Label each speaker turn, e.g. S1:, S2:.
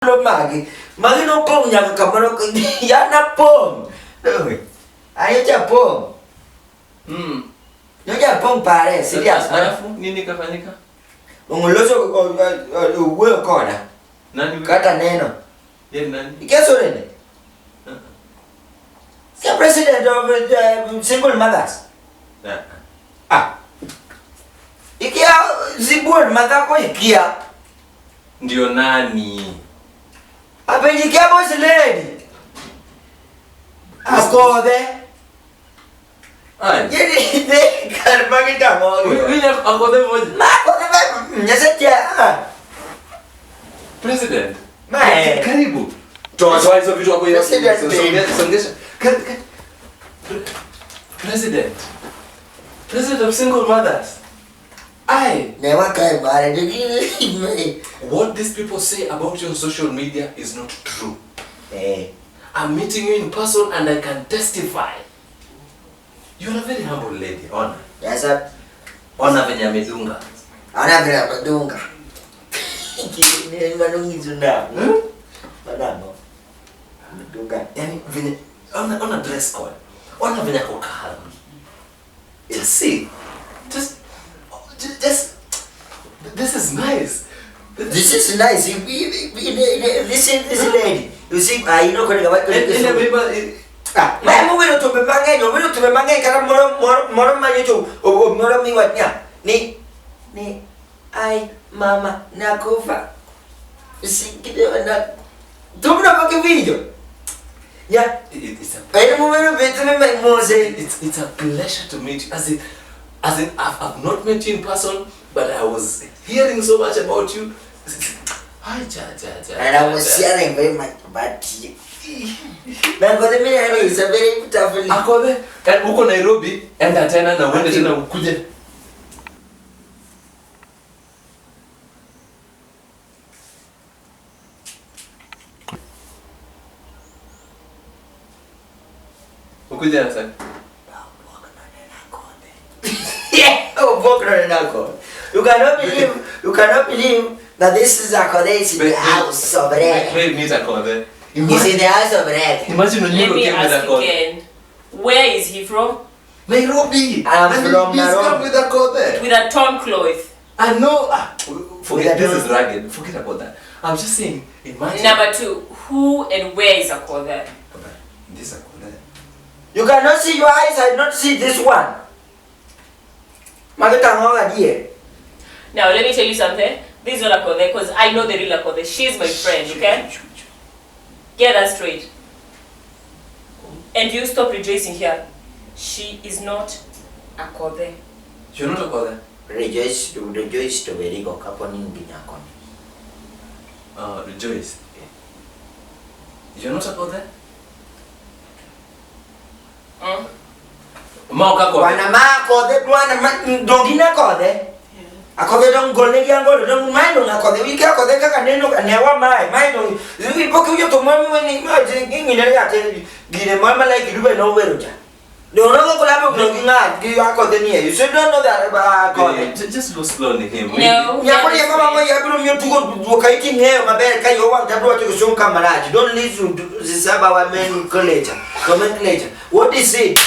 S1: Lo magi. Magi nopong' nyaka kamoro yana pong'. Ayo pong'. Nyocha pong' pare, serious.
S2: Alafu nini kafanyika?
S1: Ongoloso owuoyo koda.
S2: Nani huyo?
S1: Kata neno.
S2: Yeye ni nani?
S1: Ikeso nene. Si president of single mothers.
S2: Ah.
S1: Ah. Ikia zibuon madhako ikia.
S2: Ndio nani?
S1: Apenji ikia boss lady. Akodhe.
S2: Ai.
S1: Yeni ne kar magi tamo.
S2: Huyu huyu akodhe moja.
S1: Ma akodhe ba nyasetia.
S2: President.
S1: Ma eh.
S2: Karibu. Toa toa hizo vitu hapo hiyo.
S1: President,
S2: Songesha songesha. President. President of single mothers. I
S1: Never kai mare de.
S2: What these people say about you on social media is not true.
S1: Eh.
S2: I'm meeting you in person and I can testify. You're a very humble lady. Ona.
S1: Sasa
S2: Ona venye amedunga.
S1: ana vile madunga. Ni manungi zunda.
S2: Hmm?
S1: Madamo. Madunga.
S2: Yani venye ona ona dress code. Ona venye ako calm. Just see. Just this is nice.
S1: This is nice. You listen, this lady. You see, I know kwenye kama
S2: And and remember
S1: Ah, ma muwero to mang'eny, owero to mang'eny kata moro moro moro manyo to moro miwach nya ni ni ai mama nakufa. Sikide na thumno pok iwinjo. Nya
S2: it's a
S1: en muwero bet me mose.
S2: it's a pleasure to meet you. As in I've not met you in person, but I was hearing so much about you. Hi, cha cha cha.
S1: And I was hearing very much about you. Nango the minute is a very tough.
S2: Akodhe, huko Nairobi, enda tena na uende tena ukuje. Ukuje na sasa.
S1: Yeah, oh, You cannot believe, you cannot believe that this is Akodhe is in the house of red.
S2: Wait, meet Akodhe.
S1: He's in the house of red.
S2: Imagine
S3: Let
S2: Onyulo
S3: me
S2: came with
S3: ask
S2: Akodhe.
S3: again. Where is he from?
S2: Nairobi.
S1: I'm
S2: And
S1: from
S2: he's come
S1: Nairobi.
S2: with Akodhe.
S3: With a torn cloth.
S2: I know. Ah, forget
S1: With a
S2: this is ragged. Forget about that. I'm just saying. Imagine.
S3: Number two, who and where is Akodhe?
S2: This Akodhe.
S1: You cannot see your eyes, I not see this one. Magita dear.
S3: Now let me tell you something. This is not Akodhe because I know the real Akodhe. She's my friend, okay? Get that straight. And you stop rejoicing here. She is not Akodhe.
S2: You're not Akodhe.
S1: Rejoice, rejoice to verigo kaponi binyakoni.
S2: Rejoice. You're not Akodhe.
S3: Mm?
S2: Ma ok Akodhe.
S1: Wana ma Akodhe, wana ma dongina Akodhe. Akodhe dong golne gi angolo dong mae dong Akodhe wike Akodhe kaka neno newa mae mae dong pok iwinjo thum moro miweni ma ing'ine ate gine moro ma like dube nowero cha. Dong nogo kolabo no gi ng'at gi Akodhe nie. You should don't know that Akodhe.
S2: Just go slowly him.
S3: No.
S1: Nyako ni kama mo yabiro miyo tugo duoka iti ng'eyo maber ka yo wang' tabiro wacho kisungu ka marach. Don't listen to this about nomenclature. Nomenclature. What is it?